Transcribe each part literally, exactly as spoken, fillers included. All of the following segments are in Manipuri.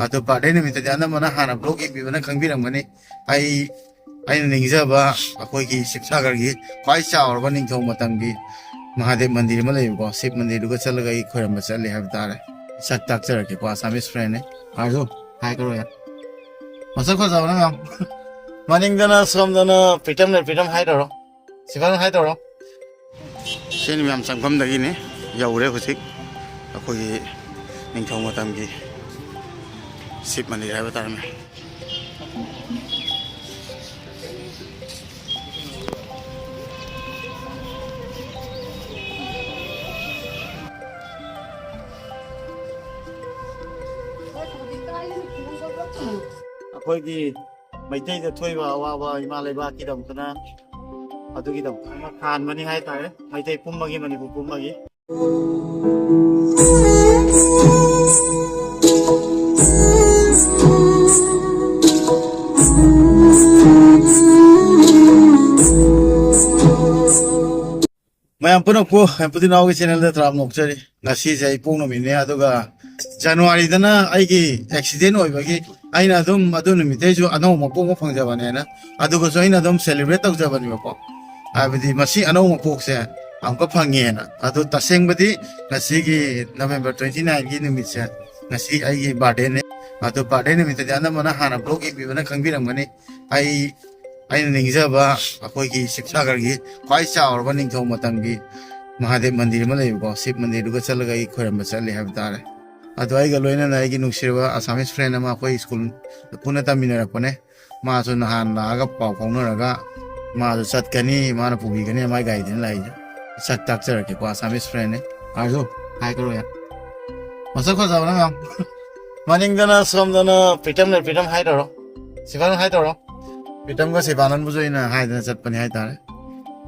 ꯑꯗꯣ ꯕꯥꯔꯗꯦ ꯅꯨꯃꯤꯠꯇꯗꯤ ꯑꯅꯝꯕꯅ ꯍꯥꯟꯅ ꯕ꯭ꯂꯣꯒ ꯌꯦꯡꯕꯤꯕꯅ ꯈꯪꯕꯤꯔꯝꯒꯅꯤ꯫ ꯑꯩ ꯑꯩꯅ ꯅꯤꯡꯖꯕ ꯑꯩꯈꯣꯏꯒꯤ ꯁꯤꯕ ꯁꯥꯒꯔꯒꯤ ꯈ꯭ꯋꯥꯏ ꯆꯥꯎꯔꯕ ꯅꯤꯡꯊꯧ ꯃꯇꯝꯒꯤ ꯃꯍꯥꯗꯦꯕ ꯃꯟꯗꯤꯔ ꯑꯃ ꯂꯩꯕꯀꯣ, ꯁꯤꯕ ꯃꯟꯗꯤꯔꯗꯨꯒ ꯆꯠꯂꯒ ꯑꯩ ꯈꯣꯏꯔꯝꯕ ꯆꯠꯂꯦ ꯍꯥꯏꯕ ꯇꯥꯔꯦ꯫ ꯁꯛ ꯇꯥꯛꯆꯔꯛꯀꯦꯀꯣ, ꯑꯁꯥꯃꯤꯁ ꯐ꯭ꯔꯦꯟꯅꯦ꯫ ꯑꯥꯔꯖꯨ, ꯍꯥꯏ ꯀꯧꯔꯣ ꯌꯥ꯫ ꯃꯁꯛ ꯐꯖꯕꯅ ꯃꯌꯥꯝ꯫ ꯃꯅꯤꯡꯗꯅ ꯁꯣꯝꯗꯅ ꯄ꯭ꯔꯤꯇꯝ ꯂꯩ, ꯄ꯭ꯔꯤꯇꯝ ꯍꯥꯏ ꯇꯧꯔꯣ꯫ ꯁꯤꯐꯥꯏ ꯍꯥꯏ ꯇꯧꯔꯣ꯫ ꯁꯤꯅꯤ ꯃꯌꯥꯝ ꯆꯪꯐꯝꯗꯒꯤꯅꯤ꯫ ꯌꯧꯔꯦ ꯍꯧꯖꯤꯛ ꯑꯩꯈꯣꯏꯒꯤ ꯅꯤꯡꯊꯧ ꯃꯇꯝꯒꯤ ꯁꯤꯕ ꯃꯟꯗꯤꯔ ꯍꯥꯏꯕ ꯇꯥꯔꯦ꯫ ꯑꯩꯈꯣꯏꯒꯤ ꯃꯩꯇꯩꯗ ꯊꯣꯛꯏꯕ ꯑꯋꯥꯕ ꯏꯃꯥ ꯂꯩꯕꯥꯛꯀꯤꯗꯃꯛꯇꯅ, ꯑꯗꯨꯒꯤꯗꯃꯛꯇ ꯑꯃ ꯊꯥꯟꯕꯅꯤ ꯍꯥꯏꯇꯥꯔꯦ, ꯃꯩꯇꯩ ꯄꯨꯝꯕꯒꯤ, ꯃꯅꯤꯄꯨꯔ ꯄꯨꯝꯕꯒꯤ꯫ ꯃꯌꯥꯝ ꯄꯨꯝꯅꯃꯛꯄꯨ ꯍꯦꯝꯄꯨꯗꯤ ꯅꯥꯎꯒꯤ ꯆꯦꯅꯦꯜꯗ ꯇꯔꯥꯝꯅ ꯑꯣꯛꯆꯔꯤ꯫ ꯉꯁꯤꯁꯦ ꯑꯩ ꯄꯣꯛ ꯅꯨꯃꯤꯠꯅꯦ, ꯑꯗꯨꯒ ꯖꯅꯋꯥꯔꯤꯗꯅ ꯑꯩꯒꯤ ꯑꯦꯛꯁꯤꯗꯦꯟ ꯑꯣꯏꯕꯒꯤ ꯑꯩꯅ ꯑꯗꯨꯝ ꯑꯗꯨ ꯅꯨꯃꯤꯠꯇꯩꯁꯨ ꯑꯅꯧꯕ ꯃꯄꯣꯛ ꯑꯃ ꯐꯪꯖꯕꯅꯦꯅ, ꯑꯗꯨꯒꯁꯨ ꯑꯩꯅ ꯑꯗꯨꯝ ꯁꯦꯂꯦꯕ꯭ꯔꯦꯠ ꯇꯧꯖꯕꯅꯦꯕꯀꯣ꯫ ꯍꯥꯏꯕꯗꯤ ꯃꯁꯤ ꯑꯅꯧꯕ ꯃꯄꯣꯛꯁꯦ ꯑꯃꯨꯛꯀ ꯐꯪꯉꯦꯅ꯫ ꯑꯗꯣ ꯇꯁꯦꯡꯕꯗꯤ ꯉꯁꯤꯒꯤ ꯅꯕꯦꯝꯕꯔ ꯇ꯭ꯋꯦꯟꯇꯤ ꯅꯥꯏꯟꯒꯤ ꯅꯨꯃꯤꯠꯁꯦ ꯉꯁꯤ ꯑꯩꯒꯤ ꯕꯥꯔꯗꯦꯅꯦ꯫ ꯑꯗꯣ ꯕꯥꯔꯗꯦ ꯅꯨꯃꯤꯠꯇꯗꯤ ꯑꯅꯝꯕꯅ ꯍꯥꯟꯅ ꯕ꯭ꯂꯣꯒ ꯌꯦꯡꯕꯤꯕꯅ ꯈꯪꯕꯤꯔꯝꯒꯅꯤ꯫ ꯑꯩ ꯑꯩꯅ ꯅꯤꯡꯖꯕ ꯑꯩꯈꯣꯏꯒꯤ ꯁꯤꯕ ꯁꯥꯒꯔꯒꯤ ꯈ꯭ꯋꯥꯏ ꯆꯥꯎꯔꯕ ꯅꯤꯡꯊꯧ ꯃꯇꯝꯒꯤ ꯃꯍꯥꯗꯦꯕ ꯃꯟꯗꯤꯔ ꯑꯃ ꯂꯩꯕꯀꯣ, ꯁꯤꯕ ꯃꯟꯗꯤꯔꯗꯨꯒ ꯆꯠꯂꯒ ꯑꯩ ꯈꯣꯏꯔꯝꯕ ꯆꯠꯂꯦ ꯍꯥꯏꯕ ꯇꯥꯔꯦ꯫ ꯑꯗꯣ ꯑꯩꯒ ꯂꯣꯏꯅꯅ ꯑꯩꯒꯤ ꯅꯨꯡꯁꯤꯔꯕ ꯑꯁꯥꯃꯤꯁ ꯐ꯭ꯔꯦꯟ ꯑꯃ ꯑꯩꯈꯣꯏ ꯁ꯭ꯀꯨꯜ ꯄꯨꯟꯅ ꯇꯝꯃꯤꯟꯅꯔꯛꯄꯅꯦ꯫ ꯃꯥꯁꯨ ꯅꯍꯥꯟ ꯂꯥꯛꯑꯒ ꯄꯥꯎ ꯐꯥꯎꯅꯔꯒ ꯃꯥꯁꯨ ꯆꯠꯀꯅꯤ, ꯃꯥꯅ ꯄꯨꯕꯤꯒꯅꯤ, ꯃꯥꯏ ꯒꯥꯔꯤꯗꯅ ꯂꯥꯛꯏꯁꯦ꯫ ꯁꯛ ꯇꯥꯛꯆꯔꯛꯀꯦꯀꯣ, ꯑꯁꯥꯃꯤꯁ ꯐ꯭ꯔꯦꯟꯅꯦ꯫ ꯑꯥꯔꯖꯨ, ꯍꯥꯏ ꯀꯧꯔꯣ ꯌꯥ꯫ ꯃꯁꯛ ꯐꯖꯕꯅ ꯃꯌꯥꯝ꯫ ꯃꯅꯤꯡꯗꯅ ꯁꯣꯝꯗꯅ ꯄ꯭ꯔꯤꯇꯝ ꯂꯩ, ꯄ꯭ꯔꯤꯇꯝ ꯍꯥꯏ ꯇꯧꯔꯣ꯫ ꯁꯤꯐꯥꯏ ꯍꯥꯏ ꯇꯧꯔꯣ꯫ ꯄ꯭ꯔꯤꯇꯝꯒ ꯁꯤꯐꯥꯏꯅꯟꯕꯨꯁꯨ ꯑꯩꯅ ꯍꯥꯏꯗꯅ ꯆꯠꯄꯅꯤ ꯍꯥꯏꯇꯥꯔꯦ꯫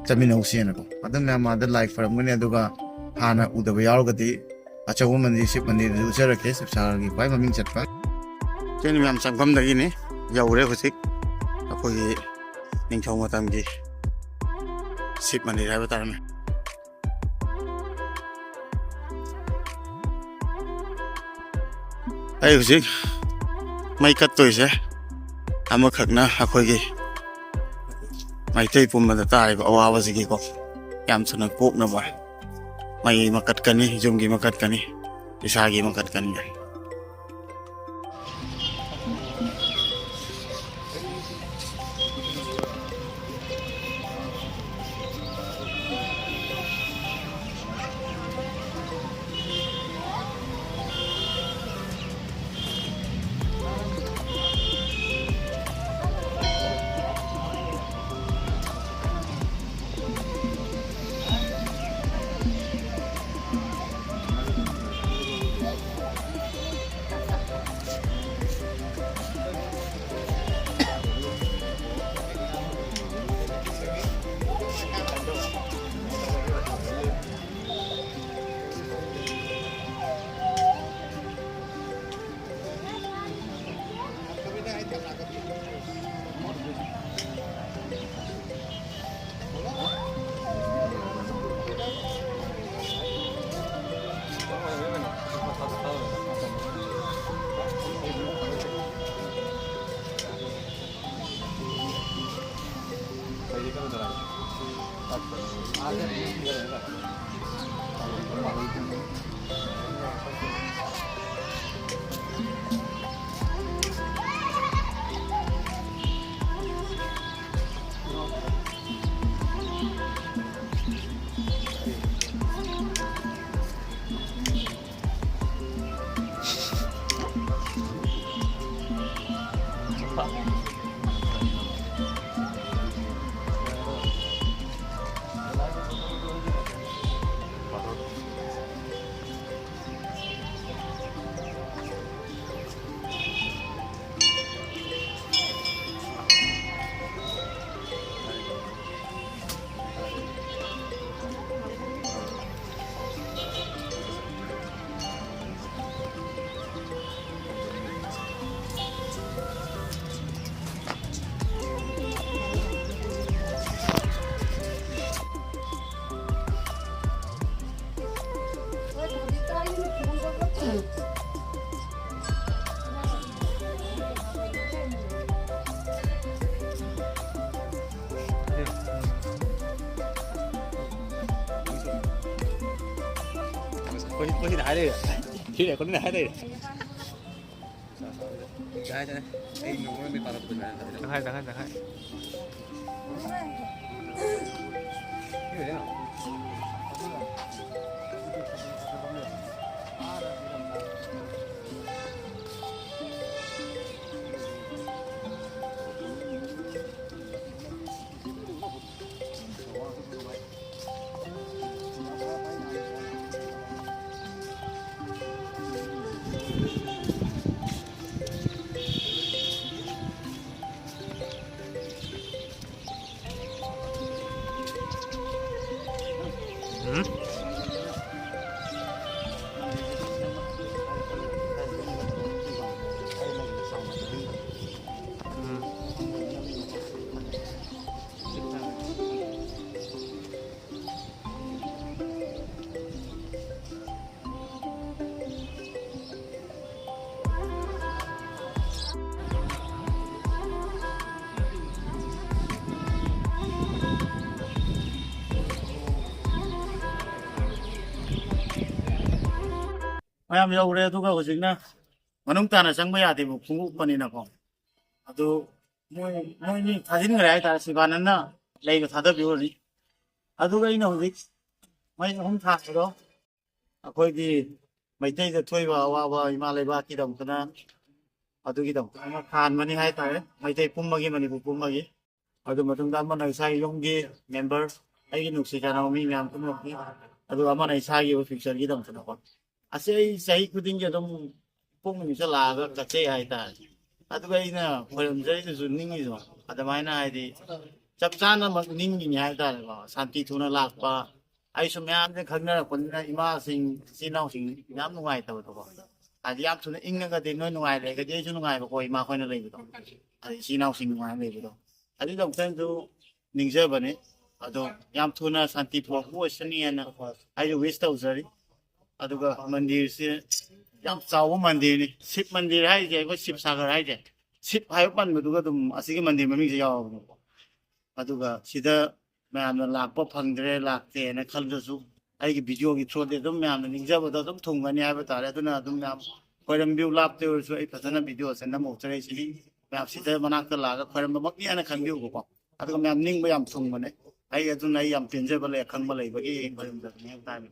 ꯆꯠꯃꯤꯟꯅꯧꯁꯦꯅꯀꯣ꯫ ꯑꯗꯨꯝ ꯃꯌꯥꯝ ꯃꯥꯗ ꯂꯥꯏ ꯈꯣꯏꯔꯝꯒꯅꯤ, ꯑꯗꯨꯒ ꯍꯥꯟꯅ ꯎꯗꯕ ꯌꯥꯎꯔꯒꯗꯤ ꯑꯆꯧꯕ ꯃꯟꯗꯤꯔ, ꯁꯤꯕ ꯃꯟꯗꯤꯔꯗꯨ ꯎꯠꯆꯔꯛꯀꯦ, ꯁꯤꯕ ꯁꯥꯒꯔꯒꯤ ꯈ꯭ꯋꯥꯏ ꯃꯃꯤꯡ ꯆꯠꯄ꯫ ꯁꯤꯅꯤ ꯃꯌꯥꯝ ꯆꯪꯐꯝꯗꯒꯤꯅꯤ꯫ ꯌꯧꯔꯦ ꯍꯧꯖꯤꯛ ꯑꯩꯈꯣꯏꯒꯤ ꯅꯤꯡꯊꯧ ꯃꯇꯝꯒꯤ ꯁꯤꯕ ꯃꯟꯗꯤꯔ ꯍꯥꯏꯕ ꯇꯥꯔꯦꯅꯦ꯫ ꯑꯩ ꯍꯧꯖꯤꯛ ꯃꯩ ꯀꯠꯇꯣꯏꯁꯦ ꯑꯃꯈꯛꯅ ꯑꯩꯈꯣꯏꯒꯤ ꯃꯩꯇꯩ ꯄꯨꯝꯕꯗ ꯇꯥꯔꯤꯕ ꯑꯋꯥꯕꯁꯤꯒꯤꯀꯣ, ꯌꯥꯝ ꯊꯨꯅ ꯀꯣꯛꯅꯕ ꯃꯩ ꯑꯃ ꯀꯠꯀꯅꯤ, ꯌꯨꯝꯒꯤ ꯑꯃ ꯀꯠꯀꯅꯤ, ꯏꯁꯥꯒꯤ ꯑꯃ ꯀꯠꯀꯅꯤ꯫ ꯑꯩꯈꯣꯏ ꯑꯩꯈꯣꯏ ꯁꯤꯗ ꯍꯥꯏ ꯂꯩꯔꯦ꯫ ꯁꯤ ꯔꯦꯀꯣꯔꯗꯤꯡ ꯍꯥꯏ ꯂꯩꯔꯦ꯫ ꯀꯩ ꯍꯥꯏꯇꯥꯔꯦ? ꯑꯩ ꯅꯣꯡꯃ ꯅꯣꯡꯃꯒꯤ ꯄꯥꯔꯛꯄꯗꯨꯅꯦ ꯍꯥꯏꯇꯥꯔꯦ꯫ ꯇꯪꯈꯥꯏ, ꯇꯪꯈꯥꯏ, ꯇꯪꯈꯥꯏ꯫ ꯎꯝ? ꯎꯝ꯫ ꯃꯌꯥꯝ ꯌꯧꯔꯦ, ꯑꯗꯨꯒ ꯍꯧꯖꯤꯛꯅ ꯃꯅꯨꯡ ꯇꯥꯅ ꯆꯪꯕ ꯌꯥꯗꯦꯕ, ꯈꯣꯡꯎꯞꯄꯅꯤꯅꯀꯣ꯫ ꯑꯗꯨ ꯃꯣꯏ, ꯃꯣꯏ ꯃꯤ ꯊꯥꯖꯤꯟꯈ꯭ꯔꯦ ꯍꯥꯏꯇꯥꯔꯦ, ꯁꯤꯕꯥꯅꯟꯗꯅ ꯂꯩꯒ ꯊꯥꯗꯕꯤꯔꯨꯔꯅꯤ꯫ ꯑꯗꯨꯒ ꯑꯩꯅ ꯍꯧꯖꯤꯛ ꯃꯩ ꯑꯍꯨꯝ ꯊꯥꯟꯕꯗꯣ ꯑꯩꯈꯣꯏꯒꯤ ꯃꯩꯇꯩꯗ ꯊꯣꯛꯏꯕ ꯑꯋꯥꯕ ꯏꯃꯥ ꯂꯩꯕꯥꯛꯀꯤꯗꯃꯛꯇꯅ, ꯑꯗꯨꯒꯤꯗꯃꯛꯇ ꯑꯃ ꯊꯥꯟꯕꯅꯤ ꯍꯥꯏꯇꯥꯔꯦ, ꯃꯩꯇꯩ ꯄꯨꯝꯕꯒꯤ, ꯃꯅꯤꯄꯨꯔ ꯄꯨꯝꯕꯒꯤ꯫ ꯑꯗꯨ ꯃꯇꯨꯡꯗ ꯑꯃꯅ ꯏꯁꯥꯒꯤ ꯌꯨꯝꯒꯤ ꯃꯦꯝꯕꯔ, ꯑꯩꯒꯤ ꯅꯨꯡꯁꯤ ꯆꯥꯟꯅꯕ ꯃꯤ ꯃꯌꯥꯝ ꯄꯨꯝꯅꯃꯛꯀꯤ, ꯑꯗꯨꯒ ꯑꯃꯅ ꯏꯁꯥꯒꯤ ꯑꯣꯏꯕ ꯐ꯭ꯌꯨꯆꯔꯒꯤꯗꯃꯛꯇꯀꯣ꯫ ꯑꯁꯤ ꯑꯩ ꯆꯍꯤ ꯈꯨꯗꯤꯡꯒꯤ ꯑꯗꯨꯝ ꯄꯣꯛ ꯅꯨꯃꯤꯠꯁꯦ ꯂꯥꯛꯑꯒ ꯀꯠꯆꯩ ꯍꯥꯏꯇꯥꯔꯦ꯫ ꯑꯗꯨꯒ ꯑꯩꯅ ꯈꯣꯏꯔꯝꯖꯔꯤꯗꯨꯁꯨ ꯅꯤꯡꯉꯤꯗꯣ ꯑꯗꯨꯃꯥꯏꯅ, ꯍꯥꯏꯗꯤ, ꯆꯞ ꯆꯥꯅꯃꯛ ꯅꯤꯡꯉꯤꯅꯤ ꯍꯥꯏꯇꯥꯔꯦꯀꯣ꯫ ꯁꯥꯟꯇꯤ ꯊꯨꯅ ꯂꯥꯛꯄ, ꯑꯩꯁꯨ ꯃꯌꯥꯝꯁꯦ ꯈꯪꯅꯔꯛꯄꯅꯤꯅ, ꯏꯃꯥꯁꯤꯡ, ꯏꯆꯤꯜ ꯏꯅꯥꯎꯁꯤꯡ ꯌꯥꯝ ꯅꯨꯡꯉꯥꯏꯇꯕꯗꯣꯀꯣ꯫ ꯍꯥꯏꯗꯤ, ꯌꯥꯝ ꯊꯨꯅ ꯏꯪꯉꯒꯗꯤ ꯅꯣꯏ ꯅꯨꯡꯉꯥꯏ ꯂꯩꯔꯒꯗꯤ ꯑꯩꯁꯨ ꯅꯨꯡꯉꯥꯏꯕꯀꯣ, ꯏꯃꯥ ꯈꯣꯏꯅ ꯂꯩꯕꯗꯣ, ꯍꯥꯏꯗꯤ ꯏꯆꯤꯜ ꯏꯅꯥꯎꯁꯤꯡ ꯅꯨꯡꯉꯥꯏꯅ ꯂꯩꯕꯗꯣ꯫ ꯑꯗꯨꯒꯤꯗꯃꯛꯇꯁꯨ ꯅꯤꯡꯖꯕꯅꯤ꯫ ꯑꯗꯣ ꯌꯥꯝ ꯊꯨꯅ ꯁꯥꯟꯇꯤ ꯄꯨꯔꯛꯄ ꯑꯣꯏꯁꯅꯤ ꯍꯥꯏꯅ ꯑꯩꯁꯨ ꯋꯤꯁ ꯇꯧꯖꯔꯤ꯫ ꯑꯗꯨꯒ ꯃꯟꯗꯤꯔꯁꯤ ꯌꯥꯝ ꯆꯥꯎꯕ ꯃꯟꯗꯤꯔꯅꯤ꯫ ꯁꯤꯕ ꯃꯟꯗꯤꯔ ꯍꯥꯏꯁꯦ, ꯑꯩꯈꯣꯏ ꯁꯤꯕ ꯁꯥꯒꯔ ꯍꯥꯏꯁꯦ, ꯁꯤꯕ ꯍꯥꯏꯕ ꯄꯟꯕꯗꯨꯒ ꯑꯗꯨꯝ ꯑꯁꯤꯒꯤ ꯃꯟꯗꯤꯔ ꯃꯃꯤꯡꯁꯦ ꯌꯥꯎꯔꯕꯅꯦꯕ꯫ ꯑꯗꯨꯒ ꯁꯤꯗ ꯃꯌꯥꯝꯅ ꯂꯥꯛꯄ ꯐꯪꯗ꯭ꯔꯦ, ꯂꯥꯛꯇꯦꯅ ꯈꯜꯂꯁꯨ, ꯑꯩꯒꯤ ꯚꯤꯗꯤꯑꯣꯒꯤ ꯊ꯭ꯔꯨꯗꯤ ꯑꯗꯨꯝ ꯃꯌꯥꯝꯅ ꯅꯤꯡꯖꯕꯗꯣ ꯑꯗꯨꯝ ꯊꯨꯡꯒꯅꯤ ꯍꯥꯏꯕ ꯇꯥꯔꯦ꯫ ꯑꯗꯨꯅ ꯑꯗꯨꯝ ꯃꯌꯥꯝ ꯈꯣꯏꯔꯝꯕꯤꯌꯨ, ꯂꯥꯞꯇ ꯑꯣꯏꯔꯁꯨ ꯑꯩ ꯐꯖꯅ ꯚꯤꯗꯤꯑꯣꯁꯦ ꯅꯝꯍꯧꯖꯔꯛꯏꯁꯤꯅꯤ꯫ ꯃꯌꯥꯝ ꯁꯤꯗ ꯃꯅꯥꯛꯇ ꯂꯥꯛꯑꯒ ꯈꯣꯏꯔꯝꯕꯃꯛꯅꯤ ꯍꯥꯏꯅ ꯈꯟꯕꯤꯌꯨꯕꯀꯣ꯫ ꯑꯗꯨꯒ ꯃꯌꯥꯝ ꯅꯤꯡꯕ ꯌꯥꯝ ꯊꯨꯡꯕꯅꯦ꯫ ꯑꯩ ꯑꯗꯨꯅ ꯑꯩ ꯌꯥꯝ ꯄꯦꯟꯖꯕ ꯂꯩ, ꯑꯈꯪꯕ ꯂꯩꯕꯒꯤ ꯈꯣꯏꯔꯝꯖꯕꯅꯤ ꯍꯥꯏꯕ ꯇꯥꯔꯦ꯫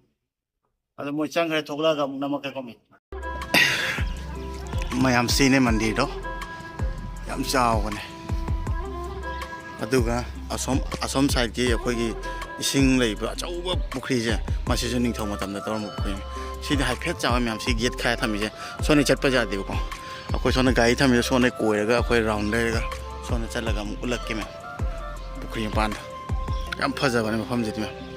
ꯑꯗꯣ ꯃꯣꯏ ꯆꯪꯈ꯭ꯔꯦ, ꯊꯣꯛꯂꯛꯑꯒ ꯑꯃꯨꯛ ꯅꯝꯃꯛꯀꯦꯀꯣ ꯃꯤ꯫ ꯃꯌꯥꯝ ꯁꯤꯅꯦ ꯃꯟꯗꯤꯔꯗꯣ꯫ ꯌꯥꯝ ꯆꯥꯎꯕꯅꯦ꯫ ꯑꯗꯨꯒ ꯑꯁꯣꯝ, ꯑꯁꯣꯝ ꯁꯥꯏꯠꯀꯤ ꯑꯩꯈꯣꯏꯒꯤ ꯏꯁꯤꯡ ꯂꯩꯕ ꯑꯆꯧꯕ ꯄꯨꯈ꯭ꯔꯤꯁꯦ, ꯃꯁꯤꯁꯨ ꯅꯤꯡꯊꯧ ꯃꯇꯝꯗ ꯇꯧꯔꯝꯕ ꯄꯨꯈ꯭ꯔꯤꯅꯤ꯫ ꯁꯤꯗꯤ ꯍꯥꯏꯐꯦꯠ ꯆꯥꯎꯋꯦ ꯃꯌꯥꯝ꯫ ꯁꯤ ꯒꯦꯠ ꯈꯥꯏꯔ ꯊꯝꯃꯤꯁꯦ꯫ ꯁꯣꯝꯗ ꯆꯠꯄ ꯌꯥꯗꯦꯕꯀꯣ꯫ ꯑꯩꯈꯣꯏ ꯁꯣꯝꯗ ꯒꯥꯔꯤ ꯊꯝꯃꯤꯁꯦ, ꯁꯣꯝꯗ ꯀꯣꯏꯔꯒ ꯑꯩꯈꯣꯏ ꯔꯥꯎꯟ ꯂꯩꯔꯒ ꯁꯣꯝꯗ ꯆꯠꯂꯒ ꯑꯃꯨꯛ ꯎꯠꯂꯛꯀꯦ ꯃꯌꯥꯝ꯫ ꯄꯨꯈ꯭ꯔꯤ ꯃꯄꯥꯟꯗ꯫ ꯌꯥꯝ ꯐꯖꯕꯅꯦ ꯃꯐꯝꯁꯤꯗꯤ ꯃꯌꯥꯝ꯫